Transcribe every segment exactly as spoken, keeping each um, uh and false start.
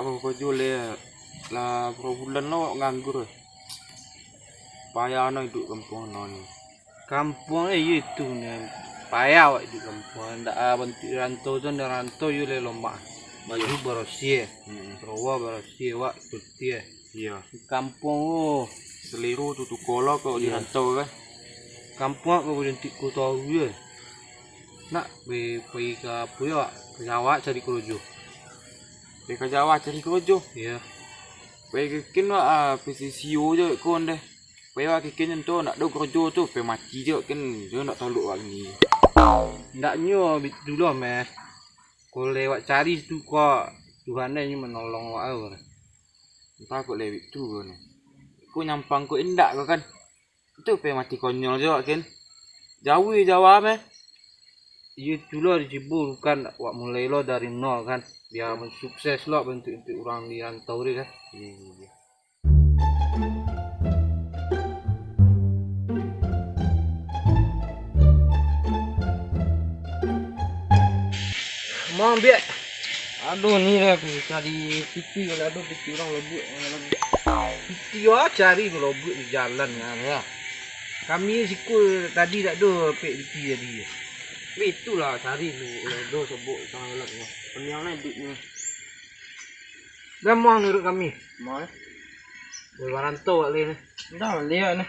Oh, karajo lai, lah bara bulan lo awak nganggur. Payah no iduik kampuang no ni. Kampuang e, iyo itu ni. Payah awak iduik kampuang. Ndak, ah, bantuak di rantau tu, di rantau iyo lai lomak. Baju barasiah. Mm-mm. Sarawa barasiah, awak putiah. Iyo. Di kampuang tu. Salero tu tuko lo kok di rantau kan. Kampuang ko bajantik ko tahu je. Nak pai, pai ka apo yo, ka Jawa cari karajo. Pai ka Jawa cari karajo? Iyo. Pai ka ken wak, ah, P C C O jo ko ndeh. Pai wak ka ken tu, ndak ado karajo tu, pai mati jo ken, jo ndak tolok wak ni. Ndak nyo bitu lo meh. Ko lewat cari situ ko, Tuhan e nyo manolong wak au. Antah kok lewat tu ko ni. Ko nyampang kok indak ko kan. Tu pai mati konyol jo wak ken. Jauah Jawa meh. Iyo tu lo dicibur kan, wak mulai lo dari nol kan. Bia sukses lo bantuak-bantuak urang di rantau tu kan. Iyo, iyo, iyo. Mambek. Aduh, ni lah, cari piti, kalau ado piti urang lobuak, urang lobuak. Piti yo cari ko lobuak di jalan, yo. Kami siko tadi dak ado pek piti tadi. Tapi itulah cari dulu, kalau ado sobok tangah jalan, yo. Paniang lah iduiknyo. Dah mau menurut kami. Mau, eh? Dari marantau wak lai ni. Dah, liek ni.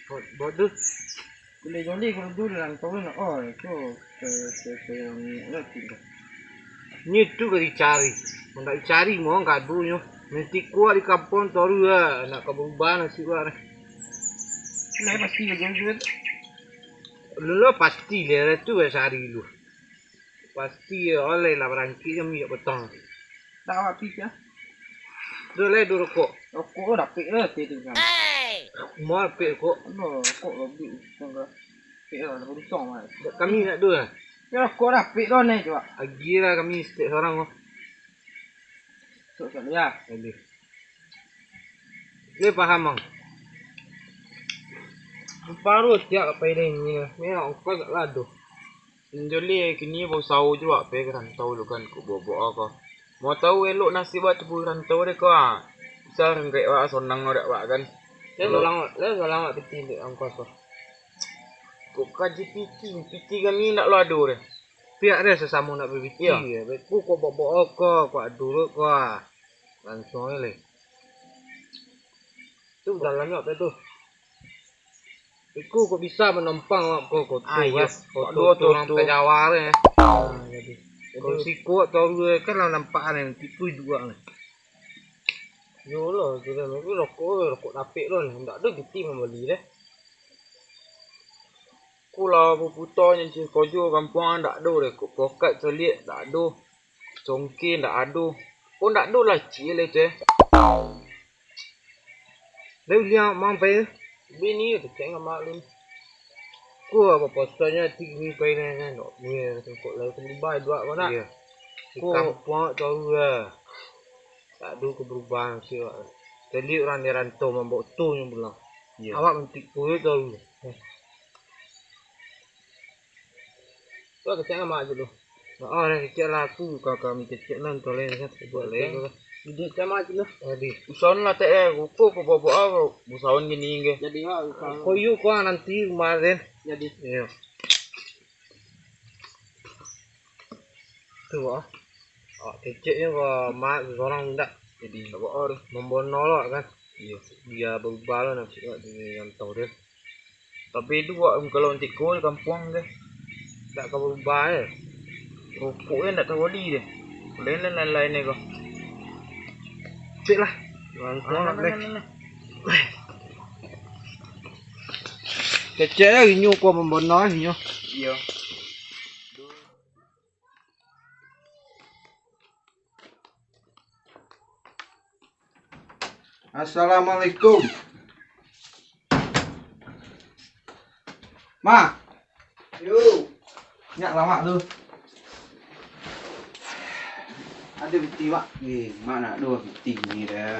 Buat, buat tu. Boleh joli kalau dulu dalam tahun, oh, itu ke, ke, ke yang ni lah tinggal. Ni tu ka dicari. Mun dak dicari, mau gaduhnyo. Nanti kuat di kampung toru lah. Nak ka berubah nasib wak ni. Nah, pasti ka jauh juga tu. Lu lo pasti lah tu ka cari lu. Pasti oleh lah barangkik jam minyak petang. Tak awak pi kah? Duh lai, duh rokok. Rokok tu dapik lah, pi tu kan. Mau dapik rokok? Anu, rokok lebih. Pik lah, ada untung lah. Kami nak duh lah. Ya, rokok dapik tu ni, cuba. Agi lah kami setiap seorang tu. Sok, sok, ya. Habis. Ni paham, Bang? Baru tiap pai deh ni. Ni ongkos tak lah, duh. Manjoli kini bausaho juo wak pai ka rantau tu kan, kok bobok ko. Mau tahu elok nasib wak tu di rantau deh ko, ah. Bisa rengkek wak, sonang lo dak wak kan. Lai solang wak, lai solang wak piti dek ongkos ko. Kok kaji piti, piti kami ndak lo ado deh. Piak deh sasamo nak bapiti. Iyo. Baik ku kok bobok ko, kok ado ko, ah. Langsuang lai. Tu dalam nyo apo tu? Iko kok bisa manompang awak ko, ko tu, ah, iyo. Ko tu, tu, tu, urang tu. Ka Jawa tu, eh. Ah, jadi. Jadi, kalau siko tu, kan lah nampak kan, tipu juo ni. Yo lah, kiro ni rokok, rokok dapik lo ni. Ndak ado piti mambali deh. Ko lah baputa nyo ceh kojo kampuang ndak ado deh. Kok pokat caliak ndak ado. Congke ndak ado. Kok ndak ado lah cih lai tu, eh. Lai uliang mak pai tu? Bini tu cek ngambak lu. Ko apo pasal nyo ati ni pai ni, ni, ni, ni, kok lai ka berubah duo ko nak? Iyo. Ko kampuang tahu lah. Tak ado ka berubah nasib wak. Tadi urang di rantau mambao tu nyo pulang. Iyo. Awak mantik kuih tahu. Tu kecek amak aja tu. Ah, dah kecek lah aku, ka kami kecek lah, entah lah, kan. Buat lah, kan. Duduak sama aja lah. Tadi. Usahawan lah, tek, eh. Ruko ko bobok ah, usahawan gini, ke. Jadi, wak, usahawan. Koyo ko nanti kemarin. Jadi. Iyo. Tu, ah. Ah, keceknyo ko mak seorang ndak. Jadi. Tak bohong. Membono lo, kan. Iyo. Bia berubah lo nasib wak di rantau tu. Tapi tu wak, kalau antiko di kampuang tu, dak ka berubah, eh. Rokok kan dak tabali deh. Lain-lain, lain-lain ni ko. Cek lah. Langsung lah, deh. Kecek lah, inyo ko membono, inyo. Iyo. Assalamualaikum. Mak. Yo. Nyak lamak tu. Ado piti, Mak? Eh, Mak nak duo piti ni dah.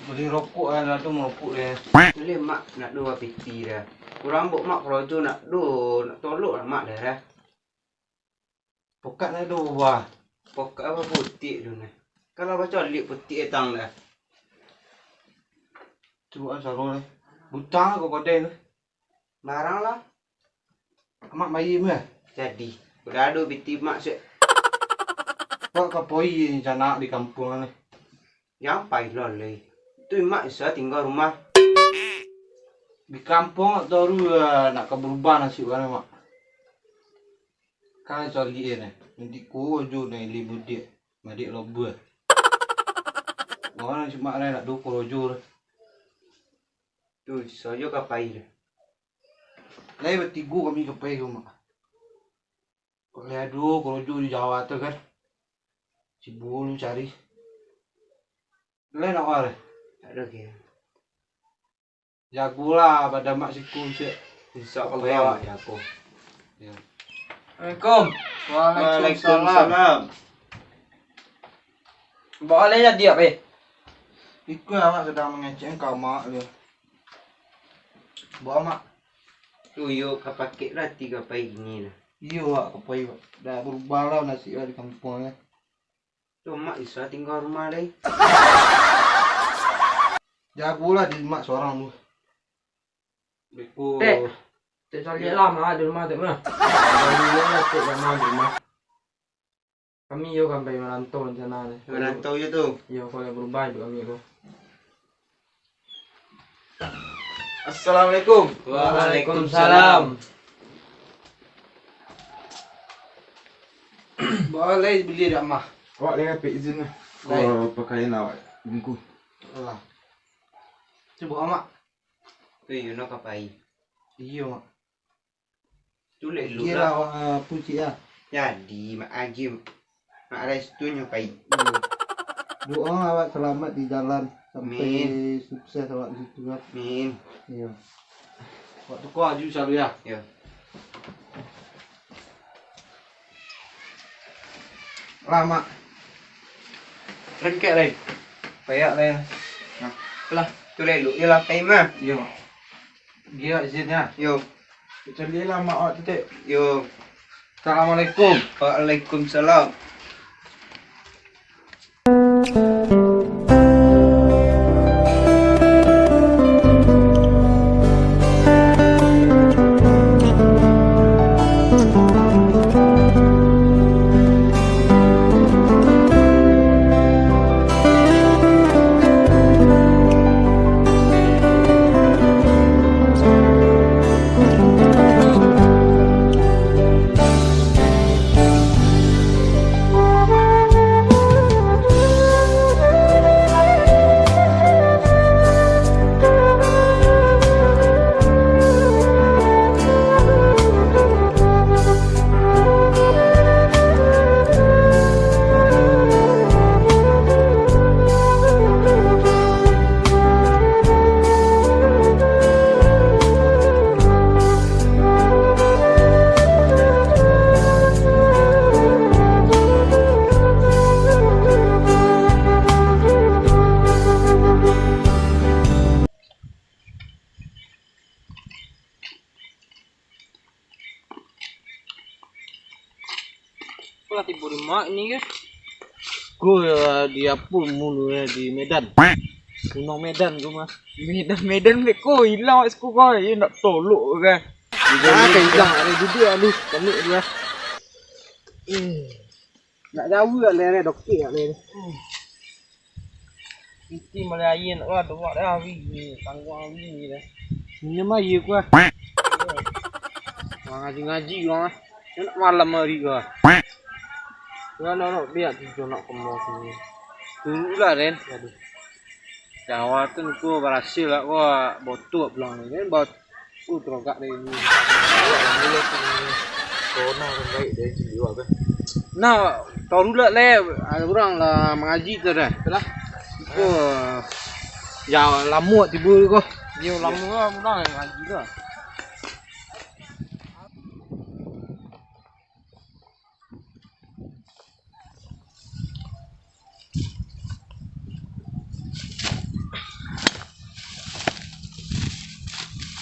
Bali rokok lah, nak tu marokok dah. Boleh, Mak, nak duo piti dah. Kurang bok Mak karajo nak duo, nak tolok lah Mak dah, dah. Pokak nyo duo buah. Pokak apo putik tu nah? Kalau baco liak putik etang dah. Cubo saro lai. Butang ko kodai tu. Barang lah. Amak mayi mah. Jadi, udah ado biti mak sek. Wak ka pai rencana di kampuang ni. Jan pai lo lai. Tu mak bisa tinggal rumah. Di kampuang toru nak ka berubah nasib urang mak. Kan caliak ni. Nanti ko jo ni libu diak. Madik lobah. Urang cuma rai nak duo korojo lah. Tu, sajo ka pai lah. Lai batigo kami ka pai ka rumah. Lai ado korojo di Jawa tu kan. Cubo lu cari. Lai nak wak lai? Tak ado ke. Jagolah badan mak siko, Cik. Insya Allah, Mak, jago. Ya. Assalamualaikum. Waalaikumsalam. Waalaikumsalam. Bawa lai jadi apa, eh? Iko awak sadang mangecek ka mak dia. Bawa mak. Tu yo ka pakai lah tiga pai gini lah. Iyo, wak, ka pai, wak. Dah berubah lah nasib lah di kampuang, ya. Tu mak bisa tinggal rumah lai. Jagolah di mak sorang tu. Beko. Tek, tek caliak lah mak di rumah tek mah. Caliak lah tek lama di rumah. Kami yo kan pai marantau rencana ni. Marantau yo tu. Yo, kalau berubah hidup kami ko. Assalamualaikum. Waalaikumsalam. Bawa lai bili dak mah? Awak lai dapek izin lah. Lai. Ko pakaian awak bungku. Alah. Cubo amak. Tu Yuno ka pai. Iyo, Mak. Tu lek lu Iyo lah. Lah, awak, ah, puji lah. Jadi, Mak Haji, Mak Restu nyo pai. Iyo. Doa awak selamat di jalan sampai Amin. Sukses awak di situ kan. Amin. Iyo. Awak tuko aju salu ya. Yo. Lah, Mak. Rengkek lai. Payak lai. Nah. Lah, tu lai lu. Iyolah, pai mah. Iyo, Mak. Giok izinnya. Yo. Caliaklah mak awak tu, Tek. Yo. Assalamualaikum. Waalaikumsalam. Apolah tibo di mak ni ke? Ko, eh, di apo mulu, eh, di Medan. Gunung Medan ko mah. Medan, Medan beko ilang wak siko ko, iyo ndak tolok ke. Di Medan ilang, ado duduak lu, kami dua. Eh. Nak jauah lah, lere dokek lah, lere. Iti malai aia nak lah, dawak dah, wih, tangguang wih ni dah. Minum aia ku lah. Wah, ngaji-ngaji urang lah. Nak malam hari ku lah. Urang nak, nak biak tu, nak kemau sini. Tunggu lah, Ren. Aduh. Jawa tu ko barasil lah ko botok pulang ni kan, bot-, uh, terogak dari ni. Corona kan baik dari sini juga kan. Nah, tahu lah le, ada orang lah mengaji tu dah. Itulah. Ko, ya lama tiba ko. Dia lama lah pulang mengaji tu.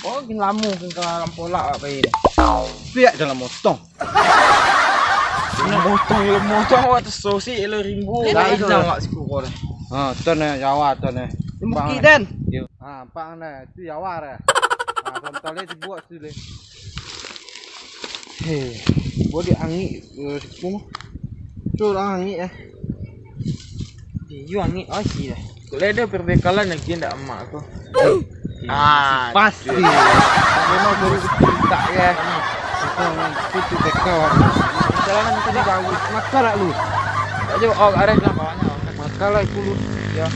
Oh, kin lamo kin ka Lampolak awak pai deh. Piak jalan motong. Jalan motong, jalan motong awak tu sosik jalan rimbo. Lain jalan awak siku. Ha, tu nah, Jawa tu nah. Bukik, Den. Yo. Ha, nampak nah, tu Jawa dah. Ha, kontol dia dibuat tu leh. Hei, boleh angik, eh, siku. Tu lah angik, eh. Iyo, angik aja dah. Kok ada perbekalan lagi ndak amak tu? Ah, pasti. Memang baru kita ya. Itu, itu, itu beka. Jalanan itu di bawah. Makan lah lu. Aja, oh, arek lah bawahnya. Makan lah itu lu. Ya.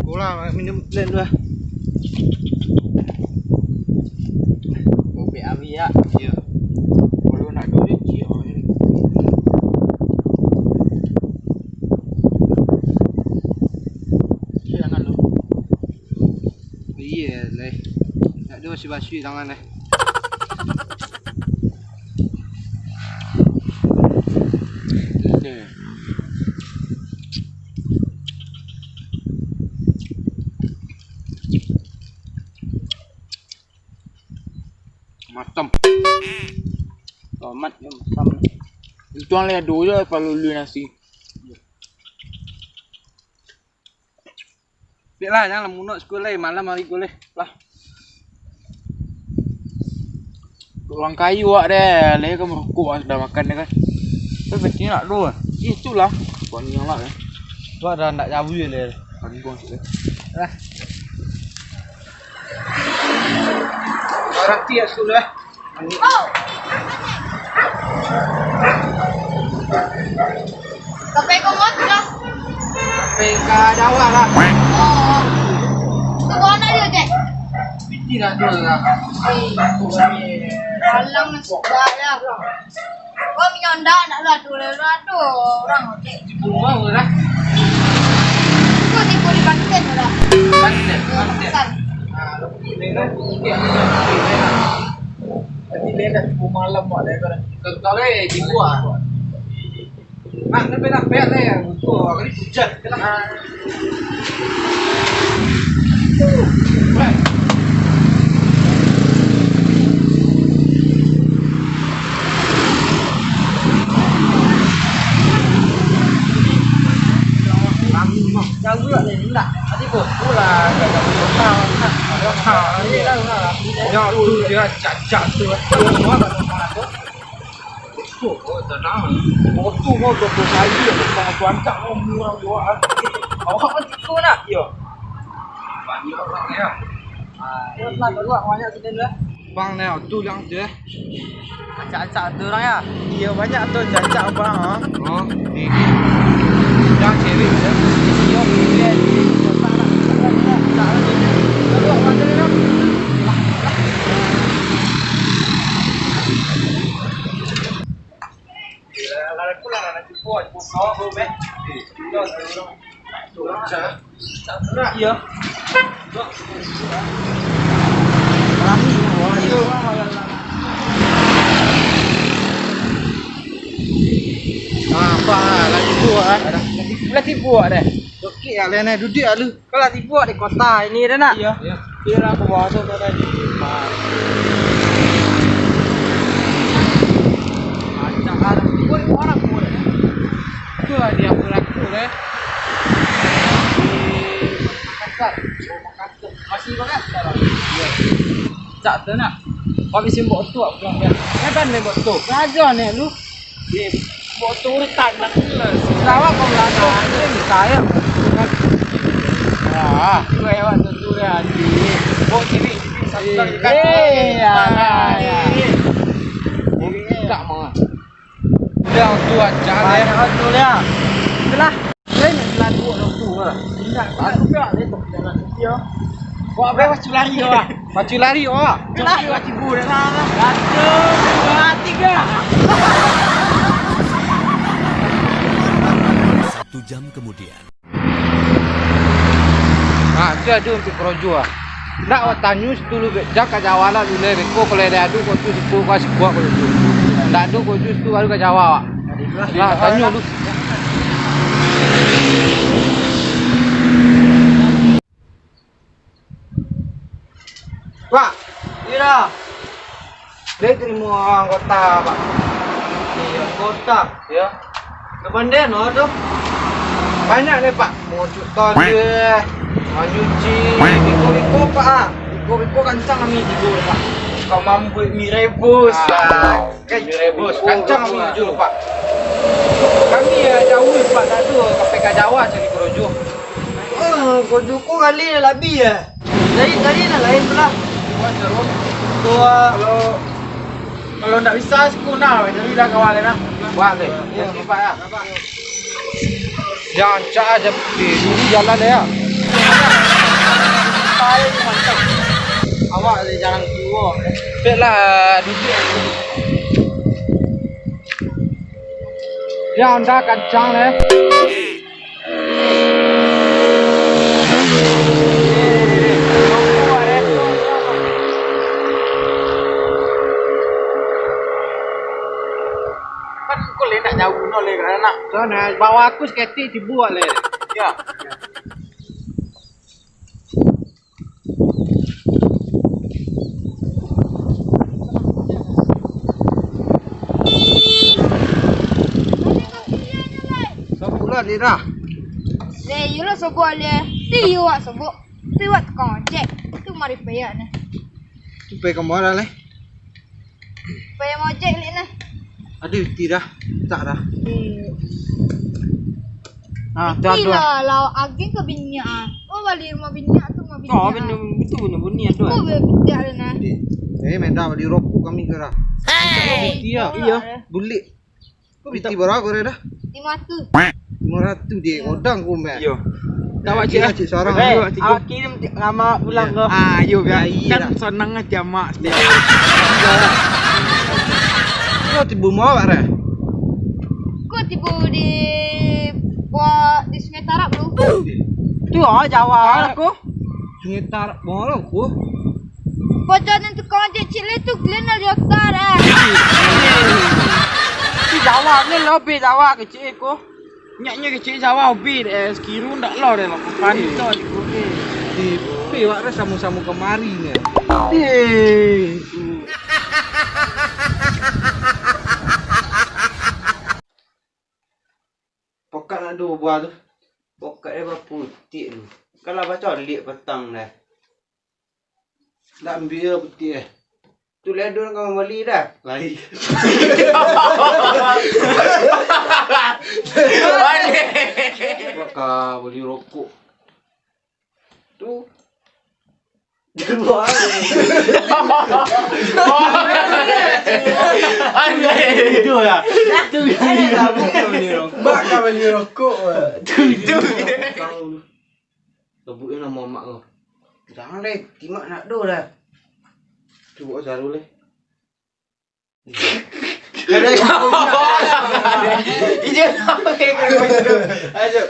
Pulang, minum blend tu lah. Kopi abi ya. Iya. Kalau nak duit, iya. Iya, nak lu. Iya, leh. Nak duit masih basuh tangan, eh. Masam. Tomat yo masam. Itu yang ledo je palu lu nasi. Dek lah, jangan lah munok sekolah, malam hari sekolah lah. Urang kayo awak deh, lagi ka marokok awak sudah makan deh kan. Tapi pasti nak tu. Itulah. Buat ni lah ya. Tu ada ndak jauh je leh. Tadi gua masuk deh. Lah. Barang tiap sudah. Sampai ka ma tu lah? Sampai ka Dawah lah. Oh. Tu bawa anak dia, Jack? Piti lah tu lah. Eh. Malang nasib baik lah. Kau minyak ndak, ndak lah tu lah, tu orang, Jack. Rumah orang. Kau tipu di Banten tu dah. Banten, Banten. Pesan. Ah, lebih lewat, lebih lewat. Tadi lewat sepuluh malam, Mak, lewat. Kau tahu, eh, di gua. Mak, sampai dah payah, eh. Betul, hari hujan, kena. Jauh lah ni, indak. Tadi pun, pulang, dah jauh. Jauh tu, dia cak-cak tu. Oh, tak tahu. Motor mau dua puluh kali, aku tak mampu angkat, mau murah dua kali. Awak kan tipu nak? Yo. Banyak orang ya. Ah, ya, lah, keluar banyak sini lah. Bang, ni tu yang tu, eh. Acak-acak tu orang ya? Iya, banyak tu acak-acak orang, ha. Oh, ni. Dah cewek ya. Iya, iya. Tak nak, tak nak, tak nak. Keluar, macam ni lah. Iyo. Ah, apa lah, lah tibo ah. Lah tibo deh. Okey, ya, Len, eh, duduak ah lu. Kau lah tibo di kota ini dah nak? Iyo. Iyo lah, aku bawa tu tadi. Macam ada tibo di orang pun. Itulah dia pelaku deh. Di Makassar. Masih Makassar. Iyo. Cak tu nak. Kau bisa bawa tu, aku bilang dia. Kan dia bawa tu. Raja ni lu. Di foto urutan nak jelas. Lawa kau lah. Saya. Ah, itu hewan tu tu dah. Di. Oh, cilik, cilik, satu lagi kan. Eh, ya, ya, ya. Tak mau. Udah tu aja ya. Banyak tu dia. Itulah. Saya nak jalan dua orang tu lah. Indah. Aku pula dia tu jalan. Iya. Buat apa pacu lari kau ah? Pacu lari kau ah? Itulah. Pacu lari kau ah? Satu, dua, tiga. Satu jam kemudian. Ha, tu ado untuak korojo ah. Ndak awak tanyo situ lu, jan ka Jawa lah dulu, beko kalau ado ado korojo situ, kau sikuak korojo. Ndak ado korojo situ, baru ka Jawa awak. Ha, tanyo lu. Pak, ira. Dia tarimo anggota, Pak. Iya, anggota. Ya. Kebanden lo tu. Banyak ni, Pak. Mau cuci toilet, mau nyuci. Biko-biko, Pak, ah. Biko-biko kancang kami tigo, Pak. Kau mambuek mi rebus, ah. Kan mi rebus, kancang kami tigo, Pak. Kami ya jauh, Pak, tak ada sampai ka Jawa cari korojo. Oh, korojo ko kali lah labiah ya. Jadi, jadi nak lain pula. Buat seru. Tua. Kalau, kalau ndak bisa, siko nah, jadi dah kawan lah. Buat deh. Ya, nampak ya. Jangan cak aja, eh, dulu jalan ya. Awak ni jalan tua. Baiklah, duduk. Ya, anda kancang, eh. Kan kau leh nak jauh no leh, kan nak. Kan, eh, bawa aku saketek tibo leh. Ya. Sabulan ni dah. Leh, iyo lah sobok leh. Tu iyo wak sobok. Tu wak tukang ojek. Tu mari payak ni. Tu payak ka ma leh? Bayar ojek lek nah. Aduh, ti dah. Tak dah. Eh. Ah, tu, tu. Lah, lah, agen ke minyak ah. Oh, bali rumah minyak tu, rumah minyak. Oh, bener, betul bener bunyi tu. Oh, betul lah nah. Eh, menda bali rokok kami ke dah. Hei. Iya. Iya. Bulik. Kok biti bara ko dah? Lima ratus. Lima ratus dia, godang ko, Mak. Iyo. Tawak cik, cik sorang. Eh, awak kirim cik, lama pulang ko. Ah, iyo, biar kan sanang hati amak setiap. Kau tibo ma awak dah? Kau tibo di, di Sungai Tarab tu. Tu ah, Jawa ko. Sungai Tarab, ma ko? Pajalan tukang ojek ciek lai tu, giliran dari otak, eh. Ti Jawa ni lo, bi Jawa kecik ko. Nyak-nyak kecik Jawa, bi, eh, sekiru ndak lo deh lo. Panito di ko. Di, bi, wak dah samo-samo kamari ni. Eh. Pokat nak duo buah tu. Pokat dia baputik tu. Kalau baco liak patang dah. Ndak ambiak putik eh. Tu ledon kau bali dah. Lai. Balik. Buat ka bali rokok. Tu. Anjay. Itu lah. Itu. Bak ka bali rokok. Itu. Sebutin nama mak kau. Jangan leh, timak nak do dah. Cuba saru leh. Ijo. Ayo.